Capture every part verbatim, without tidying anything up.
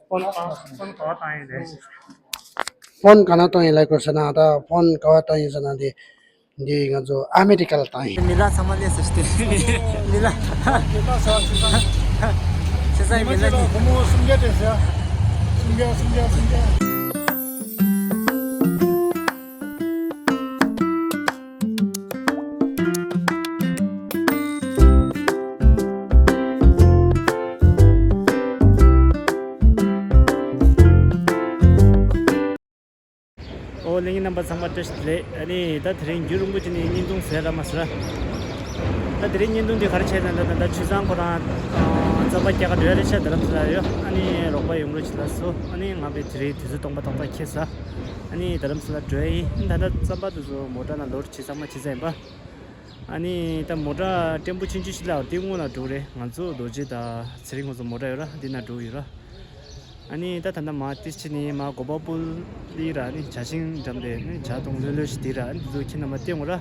ཕོན་ག་ཕོན་ག་བ་བཏང་ཡིན་རེད། ཕོན་ག་ན་བཏང་ཡིན་ལབ་དགོས་ཟེར་ན། ད་ཕོན་ག་བ་བཏང་ཡིན་ཟེར་ན། འདི་འདི་ང་ཚོ་ཨ་མེ་རི་ཀ་ལ་བཏང་ཡིན། མི་ལ་ཚང་མ་སླེབས་ཟེར་ཏེ། མི་ལ། དེ་ད་ཟེར་བ་ཆེ་ས། ཆེ་ས་ཡི་མི་ལ་ཉིད། སྒོར་མོ་སུམ་བརྒྱ་སྤྲད་ཟེར། སུམ་བརྒྱ་སུམ་བརྒྱ་སུམ་བརྒྱ། ཨོ་ལྷན་རྒྱས་རྣམ་པ་ཚང་མ་བཀྲ་ཤིས་བདེ་ལེགས། ཨ་ནི་ད་དེ་རིང་རྒྱུན་རིང་པོ་ཅིག་ནས་བརྙན་ཐུང་བཟོས་ར་མ་ཟེར་ར། ད་དེ་རིང་བརྙན་ཐུང་འདི་ག་རེ་བྱས་ན། ད་ད་ད་ཆུ་ཚང་ཁོ་རང་རྩམ་པ་རྒྱག་ག་འགྲོ་ཡ་རེད་ཤག་རྡ་རམ་ས་ལ་ཡོད། ཨ་ནི་རོགས་པ་ཡོང་རོགས་བྱེད་ལ་སོ། ཨ་ནི་ང་བས་དེ་རིང་དུས་ཚོད་སྟོང་པ་ཏག་ཏག་ཁེལ་ས། ཨ་ནི་རྡ་རམ་ས་ལ་འགྲོ་ཡ་ཡིན། ད་ད་རྩམ་པ་དེ་ཚོ་མོ་ཊ་ནང་ལོ་རི་བྱེད་ཚང་མ་བྱེད་ས་ཡིན་པ། ཨ་ནི་ད་མོ་ཊ་ཏེམ་པོ་ཆུང་ཆུང་ཞིག་ལ་འདི་སྔོན་ལ་འགྲོ་རེད། ང་ཚོ་རྡོ་རྗེ་དང་ཚེ་རིང་ཁོང་ཚོ་མོ་ཊ་ཡོད་ར། འདི་ན་འགྲོ་ཡོད་ར། ཨ་ནི་ད་ད་ལྟ་མ་ཏིས་ཆི་ནི་མ་གོ་པ་པུལ་ལི་ར། ཨ་ནི་བྱ་ཤིང་འགྲམ་དེ་ནི་བྱ་དང་ལྷོད་ལྷོད་ཞིག་དེ་ར། ཨ་ནི་འདི་ཚོ་ཁྱེད་རྣམ་པ་བསྟན་འོང་ར། ཨ་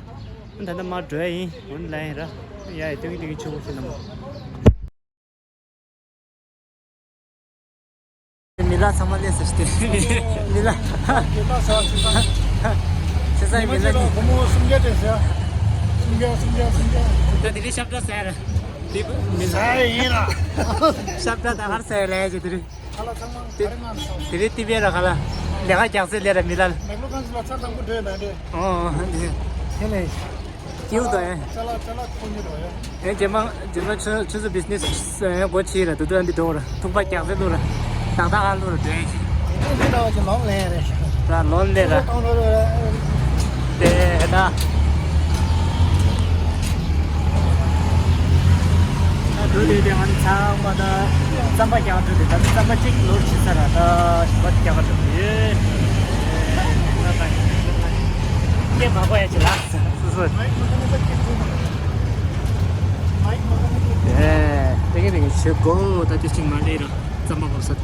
ནི་ད་ལྟ་མ་འགྲོ་ཡ་ཡིན། འོན་ལ་ཡིན་ར། ཡ་ཡི་ཏིང་ཏིང་ཆུ་བོ་ཁྱེད་རྣམ་པ། མི་ལ་ཚང་མ་སླེབས་ཟེར་ཏེ། མི་ལ། དེ་ད་ཟེར་བ་ཆེ་ས། ཆེ་ས་ཡི་མི་ལ་ཉིད། སྒོར་མོ་སུམ་བརྒྱ་སྤྲད་ཟེར། སུམ་བརྒྱ་སུམ་བརྒྱ་སུམ་བརྒྱ། ད་དེ་རིང་ཤབ་ཏྲ་ཟེར། འདི་མི་ལ་ཟེར་ཡིན་ར། ཤབ་ཏྲ་ད་གར་ཟེར་ལས་ཀྱི་དེ་རིང་། ཁ་ལག་ཚང་མ་ག་རེ་གནང་སོང་། དེ་རིང་ཏི་བེ་ར་ཁ་ལག་ལས་ཀ་རྒྱག་ཚེ་ལས་ར་མི་ལ། མེག་ལོ་ཁང་ཚོ་ལ་ཚར་དང་པོ་འགྲོ་ཡོད་ན་འདྲེ། ཨོ་འདི་དེ་ལས། སྐྱིད་པོ་དང་། ཅ་ལག་ཅ་ལག་ཁོ་ཉོ་འགྲོ་ཡ། ཨེ་རྗེས་མ་རྗེས་མ་ཆུ་ཆུ་ཚོད་བི་ཛི་ནེ་སི་སྒོ་ཕྱེ་ར། དུ་དུ་ཨ་འདི་འགྲོ་ར། ཐུག་པ་རྒྱག་ཚེ་བླུག་ར། ཏག་ཏག་ཨ་བླུག་ར་འདྲེ། འདི་འདྲ་བ་ཅིག་ལོང་ལེན་རེད། ད་ལོན་ལེ་ར། དེ་ད། ད་འགྲོ་དུས་དེ་ང་ཚང་མ་ད་རྩམ་པ་རྒྱག་འགྲོ་དུས། ད་རྩམ་པ་གཅིག་ལོ་ཕྱིན་ས་ར། ད་ཞིམ་པ་རྒྱག་འགྲོ་དུས། ད་ད་སྐད་མ་གོ་ཡ་ཅིག་ལ། སོ་སོ། དེ་དེ་གི་དེ་གི་ཆུ་གོ་ད་དེ་ཅིག་མ་ལེ་ར། རྩམ་པ་གོ་ས།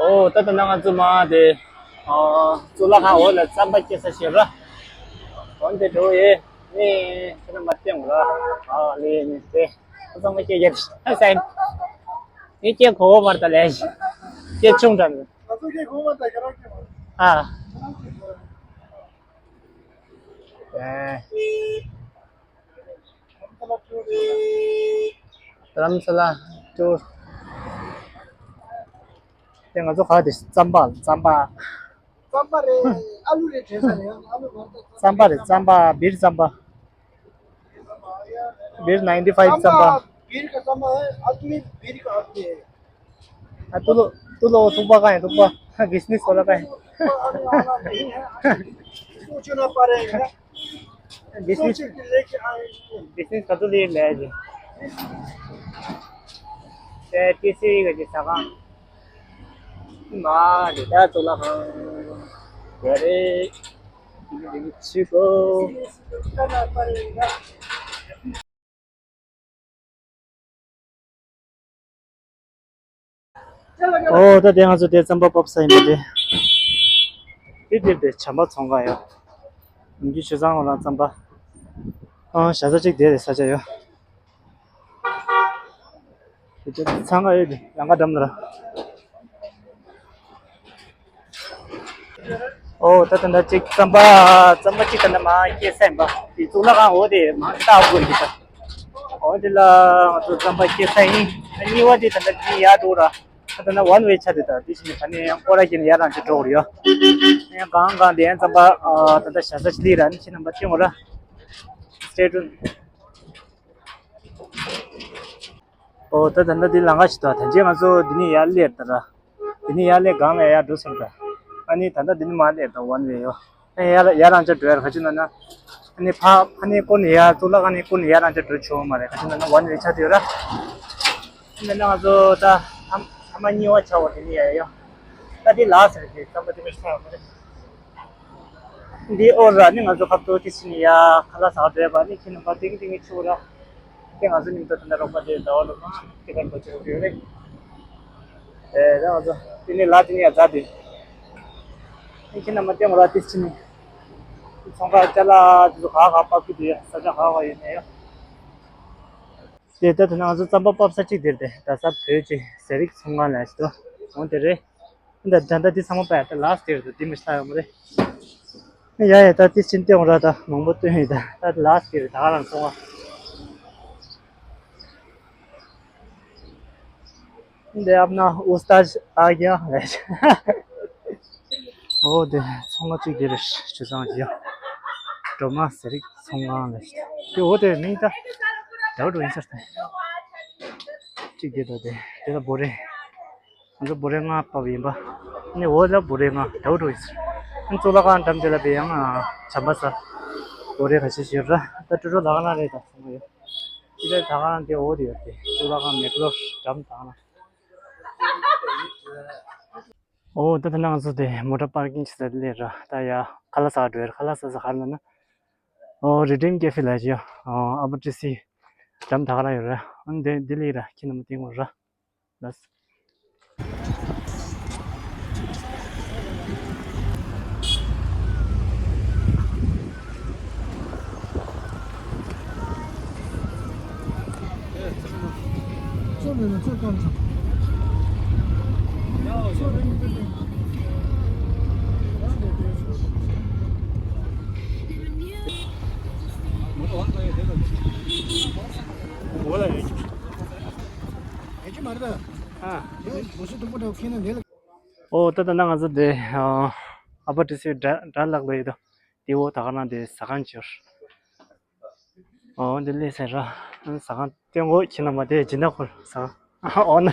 ཨོ་ད་ད་ན་ང་ཚོ་མ་དེ་ཨ་གཙུག་ལག་ཁང་འོག་ལ་རྩམ་པ་སྐྱེ་ས་ཞིག་ར། འོན་ཏེ་འགྲོ་ཡེ་ནི་ཁྱེད་རང་མ་བསྟན་ར། ཨ་ལེ་ནི་དེ་རྩམ་པ་སྐྱེ་ཡེ་ས་ཡིན། ངས་སྐྱེ་གོ་བ་མར་ད་ལས་སྐྱེ་ཆུང་དྲགས། ང་ཚོ་སྐྱེ་གོ་བ་ད་ཁྱེད་རང་སྐྱེ་མ། ཨ། ཨེ། རྡ་རམ་ས་ལ་ཊུར། དེ་ང་ཚོ་ག་དེ་རྩམ་པ་རྩམ་པ། རྩམ་པ་རེད། ཨ་ལུ་རེད་དྲན་ས་རེད། ཨ་ལུ་མ་རེད། རྩམ་པ་རེད། རྩམ་པ། བིར་རྩམ་པ། བིར་ནའིན་ཊི་ཕའིབ་རྩམ་པ། བིར་ག་རྩམ་པ། ཨ་ཏི་མི་བིར་ག་ཨ་ཏི། ཨ་ཏུ་ལོ་ཏུ་ལོ་ཐུག་པ་ག་ཡིན། ཐུག་པ་བི་ཛི་ནེ་སི་བ་ལ་ག་ཡིན། སོ་ཆུ་ན་པ་རེད། བི་ཛི་ནེ་སི། བི་ཛི་ནེ་སི་ག་ཚོད་ལས་ལས་ཀྱི། དེ་ཏི་སི་ག་ཅི་ས་ཁང་། མ་རེད། ད་གཙུག་ལག་ཁང་། དེ་རེད། དེ་ནི་ཆུ་གོ། ཨོ་ད་དེ་ང་ཚོ་དེ་རྩམ་པ་ཕབ་ས་ཡིན་པ་དེ། དེ་དེ་དེ་བྱམས་པ་ཚོང་ཁང་ཡོད། ཡིན་གྱི་ཆུ་ཚང་ཁོ་རང་རྩམ་པ། ཨང་བཞག་ས་གཅིག་དེ་རེད། ས་ཆ་ཡོད། དེ་དེ་ཚང་ཁ་ཡོད་དེ་ལམ་ཁ་འགྲམ་ལ་ར། ཨོ་ད་ད་ལྟ་གཅིག་རྩམ་པ་རྩམ་པ་གཅིག་ད་ལྟ་མ་སྐྱེས་ས་ཡིན་པ། དེ་གཙུག་ལག་ཁང་འོག་དེ་མ་ལྟ་དགོས་ཀྱི་ད། འོ་དེ་ལ་ང་ཚོ་རྩམ་པ་སྐྱེས་ས་ཡིན། གཉིས་པ་དེ་ད་ལྟ་འདི་ཡར་འགྲོ་ར། ད་ལྟ་ན་ཝན་ཝེ་ཆགས་དེ་ད། དེ་བཞིན་ད་ནི་ཡང་སྐོར་ར་བརྒྱབ་ནས་ཡར་རང་ཅིག་འགྲོ་དགོས་རེད་ཡ། ཡང་གང་གང་དེ་ཡང་རྩམ་པ་ད་ལྟ་བཞག་ས་ཅིག་སླེབས་ར། ཨ་ནི་ཁྱེད་རྣམ་པ་སྟོན་དགོས་ར། Stay tuned. ཨོ་ད་ད་ལྟ་འདི་ལམ་ཁ་ཞིག་འདུག་ད་རྗེས་ང་ཚོ་འདི་ནས་ཡར་སླེབས་ད་ར། འདི་ནས་ཡར་སླེབས་སྒང་ལ་ཡར་འགྲོ་སོང་ད། ཨ་ནི་ད་ལྟ་འདི་ནས་མར་སླེབས་ད་ཝན་ཝེ་ཡོད། ཨ་ནི་ཡར་ཡར་རང་ཅིག་འགྲོ་ཡ་ར། ག་ཅི་ན་ན། ཨ་ནི་ཕ་ཕ་ནས་སྐོར་ནས་ཡར་གཙུག་ལག་ཁང་ནས་སྐོར་ནས་ཡར་རང་ཅིག་འགྲོ་ཆོག་མ་རེད། ག་ཅི་ན་ན་ཝན་ཝེ་ཆགས་ཡོད་ར། ཨ་ནི་ང་ཚོ་ད་ཐ་ཐ་མ་གཉིས་པ་ཆགས་པ་དེ་ནས་ཡར་ཡོད། ད་འདི་ལ་ཟེར་གི་རྩམ་པ་དེ་མི་ཆགས་མ་རེད། འདི་ཨོ་ར་ནི་ང་ཚོ་ཁ་ཐུག་ཏི་སི་ནི་ཡ་ཁ་ལག་ཟ་འགྲོ་བ་ནི་ཁྱེད་རྣམ་པ་ཏིང་ཏིང་ཆུ་ར། དེ་ང་ཚོ་ཉིན་ཐོ་དེ་འདྲ་རོགས་པ་དེ་ཟླ་བ་ལོ་མ་དེ་གར་འགྲོ་ཆོག་ཡོད་རེད། ཨེ་ད་ང་ཚོ་དེ་ནི་ལ་དེ་ནི་ཡ་ཛ་དེ། ནི་ཁྱེད་རྣམ་པ་ཏེ་ང་ར་ཏི་སི་ནི། ཚོང་ཁང་ཅ་ལག་དེ་ཚོ་ག་ག་པག་ཀུ་དེ་ཡ་ས་ཆ་ག་ག་ཡོད་ནས་ཡ། དེ་ལྟར་དུ་ན་ང་ཚོ་རྩམ་པ་ཕབ་ས་གཅིག་དེར་དེ་ད་ས་བོད་ཀྱི་ཟས་རིགས་ཚོང་ཁང་ལ་ཞིག་ཏུ་འོང་དེ་རེད། འདི་ད་ལྟ་འདི་ཚང་མ་པ་ད་ལགས་དེར་དུ་འདི་མི་ཤ་ཡོང་མ་རེད། ཡ་ཡ་ད་དེ་ཕྱིན་ཏེ་འོང་ར་ད་མང་པོ་སྟོན་ཡོད་ད་ད་ལགས་དེར་ད་ག་རང་སོང་བ། འདི་ཨབ་ན་ཨུ་སྟཱ་ཨ་གྱང་ལས། འོ་དེ་ཚོང་ཁང་གཅིག་དེ་རེད་ཞུ་སང་ཡ། སྒྲོལ་མ་ཟས་རིགས་ཚོང་ཁང་ལས། དེ་འོ་དེ་མིང་ད་དེའུ་འགྲོ་ཡིན་ཟེར་ཏེ། གཅིག་དེ་ད་དེ་དེ་ལ་བོ་རེ། ང་ཚོ་བོ་རེ་ལྔ་ཕབ་ཡིན་པ། ནི་འོ་ལ་བོ་རེ་ལྔ་དེའུ་འགྲོ་ཡིན་ཟེར། ཨ་གཙུག་ལག་ཁང་འགྲམ་དེ་ལ་བས་ཡང་བྱམས་པ་ཟ། བོ་རེ་ཁ་ཤས་ཤིག་ཡོད་ར་ད་ཀྲུ་ཀྲུ་ལག་ན་རེད་ད་ཚོང་ཡོད། དེ་ལ་ད་ག་རང་དེ་འོ་དེ་ཡོད་དེ་གཙུག་ལག་ཁང་མེག་ལོར་འགྲམ་ད་ག་ན། ཨོ་ད་ད་ནང་ཚོ་དེ་མོ་ཊ་པར་ཀིང་བྱེད་ས་དེ་ལས་ར་ད་ཡ་ཁ་ལག་ཟ་འགྲོ་ཡ་ཁ་ལག་ཟ་ས་ག་རེ་ལ་ན། ཨོ་རི་ཌིམ་ཀེ་ཧྥེ་ལ་ཡ་ཨོ་ཨ་བ་ཏི་སི་འགྲམ་ད་ག་ར་ཡོད་ར། ཨ་འདི་འདི་ལས་ར་ཁྱེད་རྣམས་ལྟ་དགོས་ར། ལགས། ཨོ་ད་ད་ན་ང་ཚོ་དེ་ཨ་པ་ཏི་སི་དགྲ་དགྲ་ལག་ལ་ཡོད་དོ། དེ་འོ་ད་ག་ན་དེ་ཟ་ཁང་ཅིག་ཡོད། ཨོ་འདི་ལས་ཟེར་ར། ཟ་ཁང་སྟོན་གོ་ཁྱེད་རྣམ་པ་དེ་སྦྱིན་བདག་ཁོ་ཟ་ཁང་ཨོ་ན།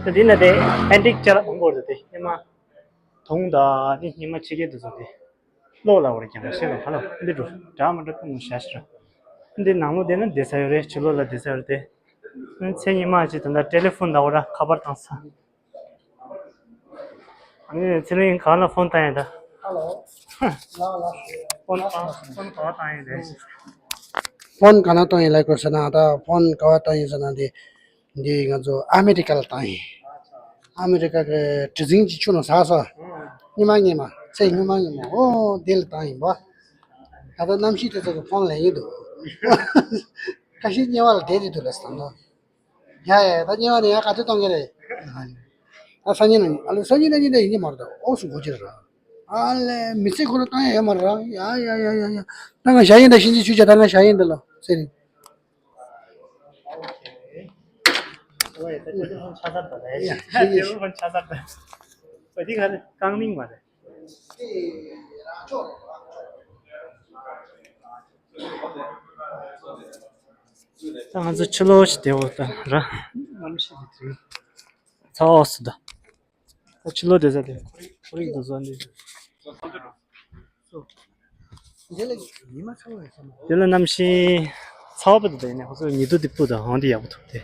ད་འདི་ན་དེ་ཨན་ཏིག་ཅ་ལག་མང་པོ་རེད་དེ་སྙེ་མ། དུང་དང་ནི་སྙེ་མ་ཕྱི་རྒྱལ་དུ་སོང་དེ། གློག་ལ་བར་ཀྱང་ཤེས་ལ་ཧ་ལ་འདི་འགྲོ་འདྲ་མ་འདྲ་ཕུང་ཞེས་ཟེར། འདི་ནང་ལོགས་བསྡད་ན་བསྡད་ས་ཡོད་རེད། ཕྱི་ལོགས་ལ་བསྡད་ས་ཡོད་རེད་དེ། མཚན་ཉི་མ་ཅིག་ད་ལྟ་ཏེ་ལེ་ཧྥོན་ལ་འོ་ར་ཁ་པར་བཏང་ས། ཨ་ནི་ཚེ་རིང་གང་ལ་ཕོན་བཏང་ཡིན་ད། ཧ་ལོ། ཕོན་གང་ཕོན་ག་བ་བཏང་ཡིན་རེད། ཕོན་ག་ན་བཏང་ཡིན་ལབ་དགོས་ཟེར་ན་ད་ཕོན་ག་བ་བཏང་ཡིན་ཟེར་ན་འདི་འདི་ང་ཚོ་ཨ་མེ་རི་ཀ་ལ་བཏང་ཡིན། ཨ་མེ་རི་ཀ་གི་གྲུ་གཟིངས་ཀྱི་ཆུ་ནང་ཟགས་སོ། སྔོན་མ་སྔོན་མ་ཚེ་སྔོན་མ་སྔོན་མ་ཨོ་འདི་ལ་བཏང་ཡིན་པ། ད་ལྟ་གནམ་གཤིས་དེ་ཚོ་གི་ཕོན་ལེན་ཡིན་འདུག་ཁ་ཤས་དམྱལ་བ་ལ་བསྡད་དེ་འདུག་ལ་སང་ད། ཡ་ཡ་ད་དམྱལ་བ་ནས་ཡ་ག་ཚོད་གཏོང་གི་རེད། ཨ་སང་ཉིན་ཨ་ལོ་སང་ཉིན་ན་ཉིན་ད་ཡིན་གྱི་མ་རེད་ད་ཨོ་སུ་གོ་ཅི་ར། ཨ་ལེ་མི་ཚེ་ཁོ་ན་བཏང་ཡ་ཡོད་མ་རེད་ཡ་ཡ་ཡ་ཡ་ཡ། ད་ང་ཞ་ཡིན་ད་ཤིན་ཅི་ཆུ་ཆ་ད་ང་ཞ་ཡིན་ད་ལོ་ཟེར་ནི། ཨོ་ཡ་ད་ཅི་ལོ་ཆ་ཚར་ད་ལེ་ཡ་ཤིན་ཅི་ཆུ་ཆ་ཚར་ད། ཨོ་དེ་ག་རེ་རྐང་གླིང་མ་རེད། ད་ང་ཚོ་ཕྱི་ལོགས་ཤིག་བསྡད་འོ་ད་ར། ཚ་བ་སུ་ད། ད་ཕྱི་ལོགས་བསྡད་ས་དེ་ཁོར་ཡུག་ཁོར་ཡུག་དུ་བཟོ་འདི། དེ་ལ་གནམ་གཤིས་ཚ་བ་དེ་ཡིན་ན་ཁོ་ཚོ་ཉི་གདུགས་དེ་སྤུ་དང་འོང་དེ་ཡག་པོ་འདུག་དེ།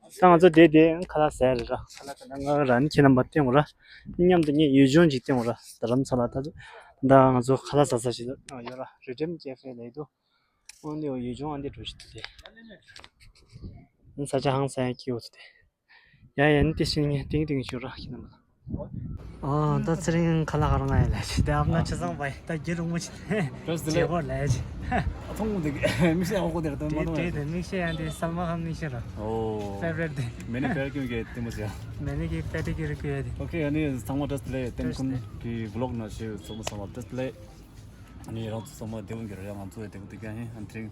ད་ང་ཚོ་དེ་དེ་ཁ་ལག་ཟ་ཡ་རེད་ར། ཁ་ལག་ད་ང་རང་ཁྱེད་རྣམ་པ་སྟོན་དགོས་ར། མཉམ་དུ་ངས་ཡུལ་ལྗོངས་ཅིག་སྟོན་དགོས་ར། རྡ་རམ་ས་ལ་ད་ད་ང་ཚོ་ཁ་ལག་ཟ་ས་ཞིག་ཡོད་ར། རི་ཌིམ་ཀེ་ཧྥེ་ལབ་འདུག་ཨོ་ནི་ཡུལ་ལྗོངས་ཨ་འདི་འགྲོ་ཞིག་འདུག་དེ། ས་ཆ་ཧང་སང་ཡ་སྐྱིད་འོ་ཐུ་དེ། ཡ་ཡ་ནི་དེ་བཞིན་ངས་ཏིང་ཏིང་ཞུ་ར་ཁྱེད་རྣམ་པ། ཨ་ད་ཚེ་རིང་ཁ་ལག་ག་རང་ང་ཡ་ལ་ཅི་དེ་ཨ་མ་ཆ་ཚང་བ་ད་རྒྱ་རུང་མོ་ཆི་བྱེད་སྒོ་ལ་ཅི། ཨ་ཐོང་མོ་དེ་མིག་ཤེལ་ཨོ་གོ་དེ་ར་དོན་མ་དེ་ཐོང་དེ་ཡ་དེ་མིག་ཤེལ་ཡང་དེ་སལ་མ་ཁམ་མིག་ཤེལ་ར། ཨོ་ཕེ་ཝ་རེཊ་དེ། མེ་ནི་ཕེ་ཝ་རེཊ་ཀྱི་དེ་མོ་ཟེར། མེ་ནི་གི་ཕེ་ཏི་གི་རི་ཀུ་ཡ་དེ། ཨོ་ཁེ་ཨ་ནི་ཚང་མ་བཀྲ་ཤིས་བདེ་ལེགས། ཏན་ཀུན་གི་ཝི་ལོག་ནང་ཞུ་ཚང་མ་ཚང་མ་བཀྲ་ཤིས་བདེ་ལེགས། ཨ་ནི་རང་ཚོ་ཚང་མ་བདེ་པོ་གྱུར་ཡ། ང་ཚོ་ཡང་བདེ་པོ་འདུག་ཀྱང་ཡིན། ཨ་ནི་དེ་རིང་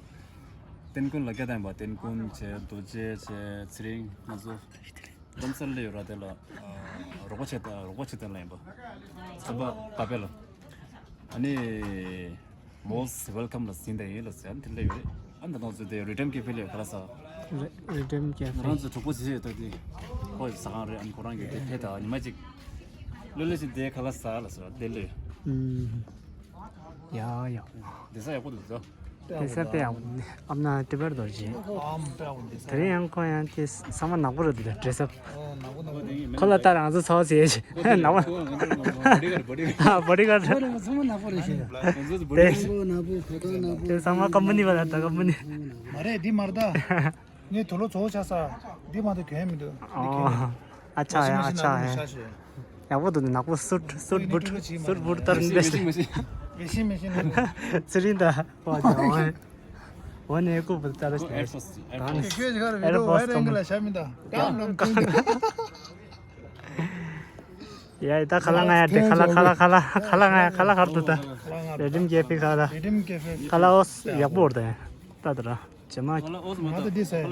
ཏན་ཀུན་ལ་སྐད་བཏང་ཡིན་པ། ཏན་ཀུན་བྱས་རྡོ་རྗེ་བྱས་ཚེ་རིང་ང་ཚོ་རྡ་རམ་ས་ལ་སླེབས་ཡོད་ར། དེ་ལ་ཨ་རོགས་པ་བྱས་ད་རོགས་པ་བྱས་ད་ལ་ཡིན་པ། ཚན་པ་པ་པེ་ལ། ཨ་ནི་most welcome ལ་ཟིན་ད་ཡིན་ལ་ཟེར། ཨ་ནི་དེ་ལ་ཡོད་རེད། ཨ་ནི་ད་ང་ཚོ་དེ་རི་ཌིམ་ཀེ་ཧྥེ་ལ་ཡོད། ཁ་ལག་ཟ། རི་ཌིམ་ཀེ་ཧྥེ། ང་རང་ཚོ་གྲོགས་པོ་ཞིག་ཡོད་ད། དེ་ཁོ་ཟ་ཁང་རེད། ཨ་ནི་ཁོ་རང་གིས་དེ་ཕེབས་ད་ཉི་མ་གཅིག་ལོ་ལོ་ཞིག་དེ་ཁ་ལག་ཟ་ལ་ཟེར་བ་དེ་ལོས། ཨུམ། ཡ་ཡ། བསྡད་ས་ཡག་པོ་འདུག་ད། བསྡད་ས་དཔེ་ཡག་པོ་འདུག་ཨ་མ་ན་ཊི་བེཊ་རྡོ་རྗེ། ཨམ་དཔེ་ཡག་པོ་འདུག་དེ་རིང་ཡང་ཁོ་ཡང་དེ་ཚང་མ་ནག་པོ་རེད་འདུག་ཌི་རེ་སི་ཨབ། ཨོ་ནག་པོ་ནག་པོ་དེ་ཡིན། ཁོ་ལ་ལྟ་རང་ཚོ་ཚོགས་ཟེར་ཞིག་ནག་པོ། བོ་ཌི་གཱཌ་བོ་ཌི་གཱཌ། ཨ་བོ་ཌི་གཱཌ་རེད། ཁོ་ཚང་མ་ནག་པོ་རེད་ཞེས། ང་ཚོ་བོ་ཌི་གཱཌ། ནག་པོ་ནག་པོ་ཁོ་ཚང་ནག་པོ། དེ་ཚང་མ་ཀམ་པ་ནི་བ་ལ་ད་ཀམ་པ་ནི། མ་རེད་འདི་མ་རེད་ད། ངས་དུག་ལོག་བཙོག་ཆགས་ས། འདི་མ་གཏོགས་གྱོན་ཡ་མི་འདུག་འདི་གྱོན་ཡ། ཨོ། ཨ་ཆ་ཡ། ཨ་ཆ་ཡ། ཡག་པོ་འདུག་ནག་པོ་སུཊ་སུཊ་བུཊ་སུཊ་བུཊ་ལྟར་འདི། མེ་ཤིན་མེ་ཤིན། ཚེ་རིང་ད། བ་ཇོ། འོ་ནས་ཀུ་བུ་ཏ་ར་ཤ་ཨེར་ཕོར་སི། ཨེར་ཕོར་སི། ཁྱོད་ཁྱོད་ཁར་ཨེར་ཕོར་སི་ཝའི་རེང་གི་ལ་ཤ་མི་ད་ད་ལམ་ཁུང་། ཡ་ད་ཁ་ལག་ང་ཡ་དེ་ཁ་ལག་ཁ་ལག་ཁ་ལག་ཁ་ལག་ང་ཡ་ཁ་ལག་ཧར་དུ་ད། རི་ཌིམ་ཀེ་ཕེ་ཁ་ལག་རི་ཌིམ་ཀེ་ཕེ་ཁ་ལག་ཨོ་ཡག་པོ་རེད་ད། ད་ད་ར་ཇེ་མ་ཁ་ལག་ཨོ་ང་ད་འདི་ཟེར་ཁ་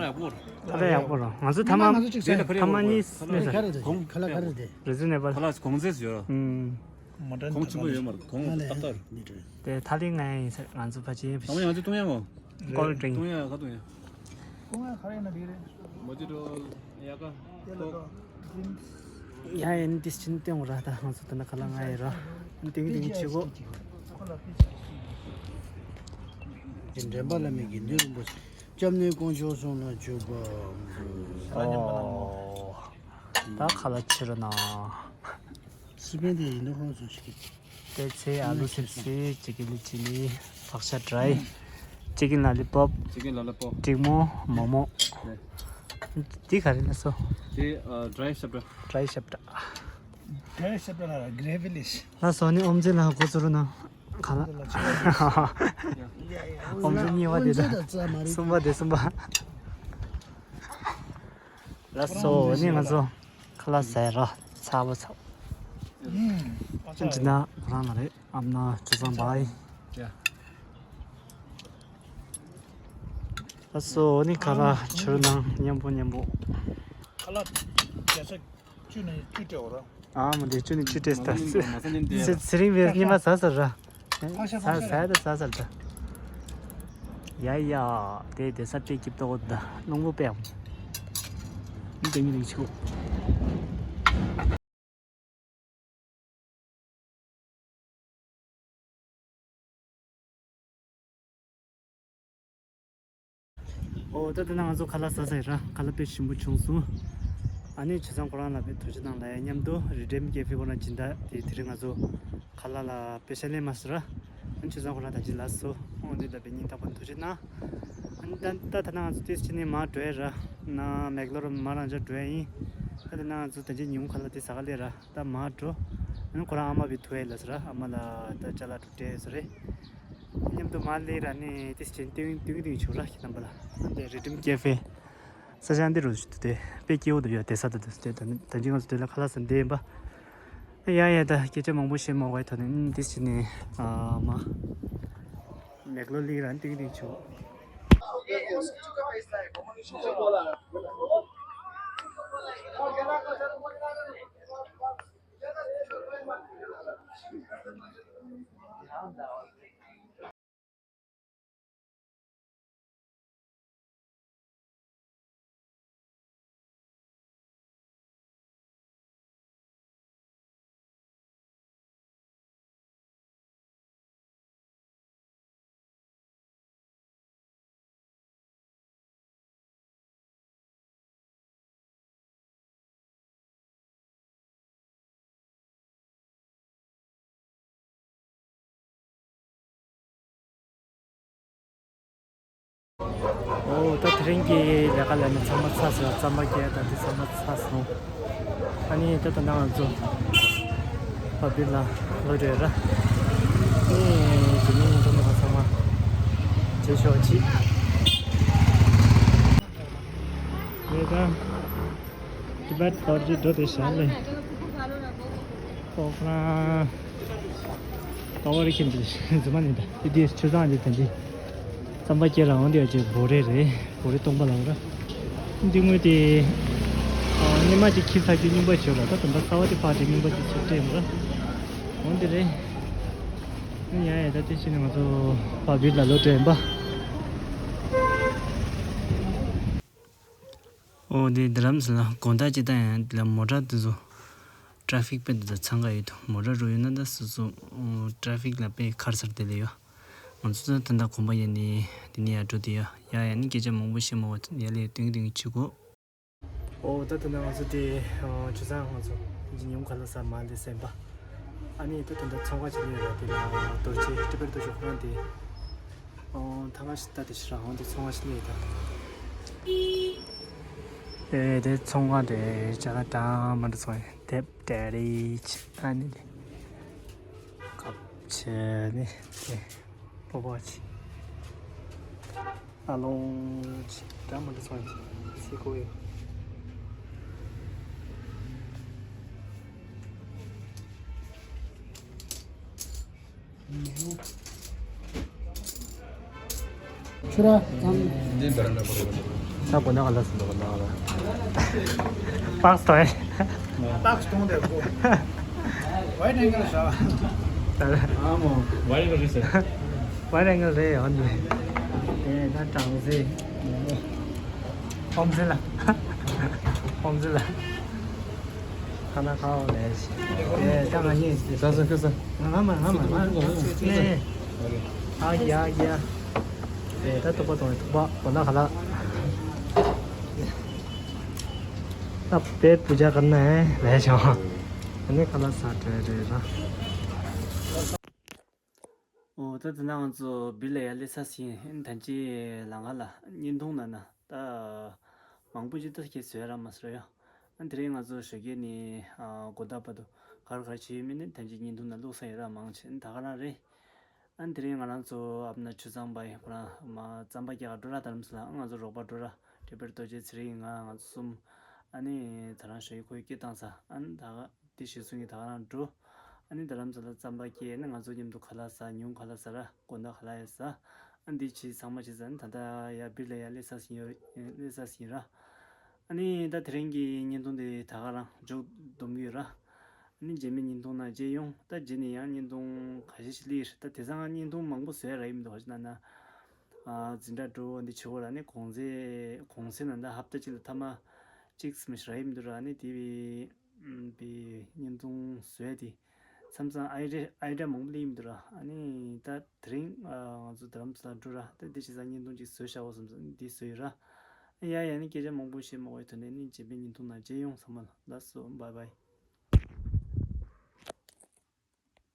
ལག་ཡག་པོ་རེད། ང་ཚོ་ཐ་མ་ང་ཚོ་གཅིག་ཟེར་ཐ་མ་གཉིས་ཁ་ལག་ག་རེ་རེད། ཁ་ལག་ག་རེ་རེད། རི་ཛི་ནེ་བལ། ཁ་ལག་གོང་ཚད་ཡོད། ཨུམ། མོ་ཌན་གོང་ཆེན་པོ་ཡོད་མ་རེད། གོང་ཏག་ཏག་རེད། དེ་ཐ་ལི་ང་ཡིན་ཟེར། ང་ཚོ་ཕ་ཆེན་ཕ་ཆེན། ང་ཚོ་བཏུང་ཡ་མོ། ཀོལ་ཌི་རིང་། བཏུང་ཡ་ག་བཏུང་ཡ། བཏུང་ཡ་ག་རེ་ཡིན་ན་འགྲིག་རེད། མོ་ཇི་ཏོ། ཡ་ག་ཡ་ཡིན་ཏིས་ཆིན་ཏེང་ར། ད་ང་ཚོ་ད་ན་ཁ་ལག་ང་ཡི་ར། ཏིང་ཏིང་ཆི་གོ། དེ་འདྲེན་པ་བླ་མའི་དགེ་འདུན་རིན་པོ་ཆེ། སྐྱབས་གནས་དཀོན་མཆོག་གསུམ་ལ་མཆོད་པ། ཨོ། ད་ཁ་ལག་ཕྱི་རུ་ན། སི་པན་དེ་ཡིན་ནོ་ཧོན་སུ་ཞིག་དེ་ཚེ་ཨ་ལུ་སིབ་སི། ཅི་ཀི་ལི་ཅི་ལི། ཕག་ཤ་ཌ་རའི། ཅི་ཀི་ལ་ལི་པོབ། ཅི་ཀི་ལ་ལི་པོབ། ཏིག་མོ་མོ་མོ། ནེ། འདི་ག་རེ་ལ་སོ། དེ་ཨ་ཌ་རའི་ཤབ་ཌ། ཌ་རའི་ཤབ་ཌ། ཌ་རའི་ཤབ་ཌ་ལ་གྷ་རེ་ཝི་ལིཤ། ལ་སོ་ནི་ཨོམ་ཛི་ལ་གོ་ཚུ་རུ་ན། ག་ལ། ཨོམ་ཛི་གཉིས་པ་དེ་དང་གསུམ་པ་དེ་གསུམ་པ། ལ་སོ་ནི་ང་ཚོ་ཁ་ལག་ཟས་ར་ཚ་བོ་ཚ། ཅི་ན་ཁོ་རང་ལ་རེད། ཨམ་ན་ཅུ་ཚང་བའི། ལ་སོ་ནི་ཁ་ལག་ཕྱི་རུ་ནང་མཉམ་པོ་མཉམ་པོ། ཁ་ལག་རྒྱལ་ས་བཅུ་ནས་བཅུ་སྤྲད་འོ་ར། ཨ་མ་འདི་བཅུ་ནས་བཅུ་སྤྲད་ད། ཚེ་རིང་བས་ཉི་མ་ཟ་ཟ་ར། ཕག་ཤ་ཟ་ཕག་ཤ་ཟ་ད་ཟ་ཟ་ད། ཡ་ཡ། དེ་དེ་ས་སྤྲད་ཀྱིབ་ཏོག་ད་རླུང་བུ་པའམ། དེ་མི་རིང་ཆུ། ཨོ་ད་ལྟ་ན་ང་ཚོ་ཁ་ལག་ཟ་ཟ་ཡི་ར། ཁ་ལག་དཔེ་ཞིམ་པོ་བྱུང་སོང་། ཨ་ནི་བྱས་ཙང་ཁོ་རང་ལ་དཔེ་ཐུགས་རྗེ་གནང་ལ་ཡ་མཉམ་དུ་རི་ཌིམ་ཀེ་ཕེ་ཁོ་ན་སྦྱིན་བདག་དེ་དེ་རིང་ང་ཚོ་ཁ་ལག་ལ་དཔེ་ཤ་ལེན་མ་སོང་ར། ཨ་ནི་བྱས་ཙང་ཁོ་རང་ད་ཅི་ལ་སོ། ཨོ་འདི་ལ་དཔེ་སྙིང་ཐག་པ་ཐུགས་རྗེ་གནང་། ཨ་ནི་ད་ད་ད་ན་ང་ཚོ་ཏིས་ཅི་ནི་མ་འགྲོ་ཡ་ར། ན་མེག་ལོར་མ་རང་ཅག་འགྲོ་ཡ་ཡིན། ད་ད་ན་ང་ཚོ་ད་ཅི་ཉིན་མོ་ཁ་ལག་དེ་ཟ་ག་ལེ་ར། ད་མ་འགྲོ། ཨ་ནི་ཁོ་རང་ཨ་མ་བི་ཐུ་ཨེ་ལ་ཟེར་ར། ཨ་མ་ལ་ད་ཅ་ལག་འགྲོ་སྤྲད་ཟེར་རེད། མཉམ་དུ་མ་ལེ་ར་ནི་དེ་སྤྱན་ཏིང་ཏིང་ཏིང་བྱུང་ར་ཁྱེད་རྣམ་པ་ལ། ཨ་འདི་རི་ཌིམ་ཀེ་ཕེ། ས་ཞང་འདི་རུ་ཞུ་དུ་དེ་དཔེ་སྐྱིད་པོ་འདུག་ཡ། དེ་ས་ད་དུ་དེ་ད་ད་ཅི་ང་ཚོ་དེ་ལ་ཁ་ལག་ཟ་འདི་ཡིན་པ། ཡ་ཡ་ད་སྐད་ཆ་མང་པོ་བཤད་མ་དགོས་ཐོག་ནས་དེ་སྤྱན་ནི་ཨ་མ། མེག་ལོ་ལི་ར་ཏིང་ཏིང་བྱུང་། ཨོ་ད་དེ་རིང་གི་ལས་ཀ་ལས་ནི་ཚང་མ་ཚར་སོང་། རྩམ་པ་སྐྱེལ་ད་འདི་ཚང་མ་ཚར་སོང་། ཨ་ནི་ད་ད་ནང་ང་ཚོ་ཕ་བི་ལ་ལོ་རེ་ར། ཨེ་དེ་ནི་ང་ཚོ་ནི་ཚང་མ་བྱེད་ཆོག་ཅིག་ཡོད་ད། ཏི་བེད་བར་གྱི་འགྲོ་དེ་ཤར་ལེ། ཁོ་ཁོ་རང་ད་བར་ཁྱིམ་གྱི་རྫི་མ་ནི་ད་དེ་དེ་ཆུ་བཟང་གྱི་དེ་འདི་རྩམ་པ་སྐྱེལ་ར་འོང་དེ་ཅིག་བོ་རེ་རེད། བོ་རེ་སྟོང་པ་ལང་ར། འདི་དངོས་དེ་ཉི་མ་ཅིག་ཁྱི་ཚ་རྒྱུ་རྙིང་པ་བྱོས་ར། ད་དུང་ད་ཚ་བ་དེ་ཕག་དེ་རྙིང་པ་ཅིག་ཚུར་སྤྲད་ཡོང་ར། འོང་དེ་རེད། ཡ་ཡ་ད་དེ་ཕྱིན་ནས་ང་ཚོ་ཕ་བིར་ལ་ལོ་སྤྲད་ཡིན་པ། ཨོ་དེ་རྡ་རམ་ས་ལ་དགོང་དག་ཅིག་ད་ཡང་དེ་ལ་མོ་ཊ་དེ་ཚོ་ཊ་ཕིག་དཔེ་དེ་ཚོ་འཚང་ཁ་ཡོད་དོ། མོ་ཊ་རུ་ཡོད་ན་ད་སོ་སོ་ཊ་ཕིག་ལ་དཔེ་ཁར་སར་དེ་ལས་ཡོད། ང་ཚོ་ད་ད་ལྟ་གོམ་པ་ཡས་ནས་དེ་ནས་ཡར་འགྲོ་དེ་ཡོད། ཡ་ཡ་ནི་སྐད་ཆ་མང་པོ་བཤད་མ་བ་ཡ་ལས་ཏིང་ཏིང་ཆུ་གོ། ཨོ་ད་ད་ལྟ་ང་ཚོ་དེ་ཆུ་ཚང་ང་ཚོ་ཇི་ཉུང་ག་ལ་ས་མ་ལས་སེམས་པ། ཨ་ནི་ད་ད་ལྟ་ཚོང་ཁང་ཅིག་ནས་ཡོད་དེ་ལ་རྡོ་རྗེ་ཊི་བེཊ་རྡོ་རྗེ་ཁོ་རང་དེ། ཨོ་ཐང་ང་ཞིག་ད་དེ་ཞིག་རང་དེ་ཚོང་ཁང་ཞིག་ནས་ཡོད་ད། ཨེ་དེ་ཚོང་ཁང་དེ་ཅ་ལག་གྲངས་མ་འདྲ་ཚོང་ཡོད་དེབ་ཏེ་རི་ཆ་ཨ་ནི་དེ། ཀབ་ཆེ་ནི་དེ་པོ་པོ་ཆེ། ཨ་ལོང་། འདྲ་མི་འདྲ་སོང་ཡིན། སི་ཀོ་ཡོད། ཁྱོད་ར་ད་གོ་ན་ག་ལ་སི་འདུག་གོ་ན་ག་ལ། པགས་སྟོན། པགས་སྟོན་དེ་གོ། Wide angle ཤ། ཨ་མོ། Wide angle རེད་ཟེར། Wide angle རེད་ཡོང་ནི། དེ་ད་གྲང་ཟེ། ཧོམ་ཟེ་ལ། ཧོམ་ཟེ་ལ། ཁ་ན་ཁ་འོ་ལས་ཤི། དེ་ད་ང་གཉིས་ཟེ། ས་ས་ཁ་ས། ང་ང་མ་ང་མ་ང་ནས། ཨ་ཡ་ཡ། དེ་ད་ཐུག་པ་དང་ཐུག་པ་གོ་ན་ཁ་ལ། ད་དཔེ་བུ་ཇ་ག་ན་ལས་བྱུང་། ཨ་ནི་ཁ་ལག་ཟ་འདྲ་འདྲ་ར། ཨོ་ད་དེ་ན་ང་ཚོ་བིར་ལ་ཡ་སླེབས་ས་ཟིན་ད་ཅི་ལ་ང་ལ་བརྙན་ཐུང་ན་ན་ད་མང་པོ་ཅིག་ད་ཁྱེད་བཟོས་ར་མ་ཟེར་ཡ། ཨ་དེ་རིང་ང་ཚོ་ཞོགས་ཀས་ནས་ཨ་དགོང་དག་བར་དུ་ག་རེ་ག་རེ་བྱས་ཡོད་མེད་ནི་ད་ཅི་བརྙན་ཐུང་ན་བླུགས་ས་ཡོད་ར་མང་ཆེ་ད་ག་རང་རེད། ཨ་ནི་དེ་རིང་ང་རང་ཚོ་ཨ་མ་ན་ཆུ་ཚང་པ་ཡི་ཁོ་རང་མ་རྩམ་པ་རྒྱག་ག་འགྲོ་ར་དྷ་རམ་ས་ལ། ཨ་ང་ཚོ་རོགས་པ་འགྲོ་ར་བགྲེས་པ་རྡོ་རྗེ་ཚེ་རིང་ང་ང་ཚོ་གསུམ། ཨ་ནི་ད་རང་ཞོགས་ཀས་ཁོའི་སྐད་བཏང་ས། ཨ་ནི་ད་ག་དེ་གཞིར་བཟུང་གི་ད་ག་རང་འགྲོ། ཨ་ནི་དྷ་རམ་ས་ལ་རྩམ་པ་སྐྱེལ་ནི་ང་ཚོ་མཉམ་དུ་ཁ་ལག་ཟ། ཉུང་ཁ་ལག་ཟ་ར་དགོང་དག་ཁ་ལག་ཡ་ཟ། ཨ་ནི་དེ་བྱས་ཚང་མ་བྱས་ཟ་ནི་ད་ལྟ་ཡ་བིར་ལ་ཡ་སླེབས་ས་ཟིན་ཡོད། སླེབས་ས་ཟིན་ར། ཨ་ནི་ད་དེ་རིང་གི་བརྙན་ཐུང་དེ་ད་ག་རང་མཇུག་བསྡོམས་ཀྱི་ཡོད་ར། ཨ་ནི་རྗེས་མའི་བརྙན་ཐུང་ནང་མཇལ་ཡོང་། ད་རྗེས་ནས་ཡང་བརྙན་ཐུང་ཁ་ཤས་ཤིག་སླེབས་ཡོད་རེད། ད་དེང་སང་བརྙན་ཐུང་མང་པོ་བཟོ་ཡ་རག་གི་མི་འདུག་ཧ་ཅང་ན་ན། ཨ་འཛིན་གྲྭ་འགྲོ་འདི་བྱེད་དགོས་ར། ཨ་ནི་གུང་སེང་གུང་སེང་ནང་ད་ཧབ་ཏ་གཅིག་ལ་ཐ་མ་གཅིག་ཙམ་ཞིག་རག་གི་མི་འདུག་ར། ཨ་ནི་དེ་བས་པའི་བརྙན་ཐུང་བཟོ་ཡ་དེ་མཚམས་མཚམས་ཨའི་ཌི་ཡ་ཨའི་ཌི་ཡ་མང་པོ་སླེབས་ཀྱི་མི་འདུག་ར། ཨ་ནི་ད་དེ་རིང་ཨ་ང་ཚོ་དྷ་རམ་ས་ལ་འགྲོ་ར། ད་འདི་བྱས་ཙང་བརྙན་ཐུང་ཅིག་བཟོས་བཞག་འོ་བསམ་ཙང་འདི་བཟོས་ཡོད་ར། ཡ་ཡ་ནི་སྐད་ཆ་མང་པོ་བཤད་མ་དགོས་པའི་དོན་ནས་ནི་རྗེས་མའི་བརྙན་ཐུང་ནང་མཇལ་ཡོང་། ཚང་མ་ལ་ལགས་སོ། བཱའི་བཱའི།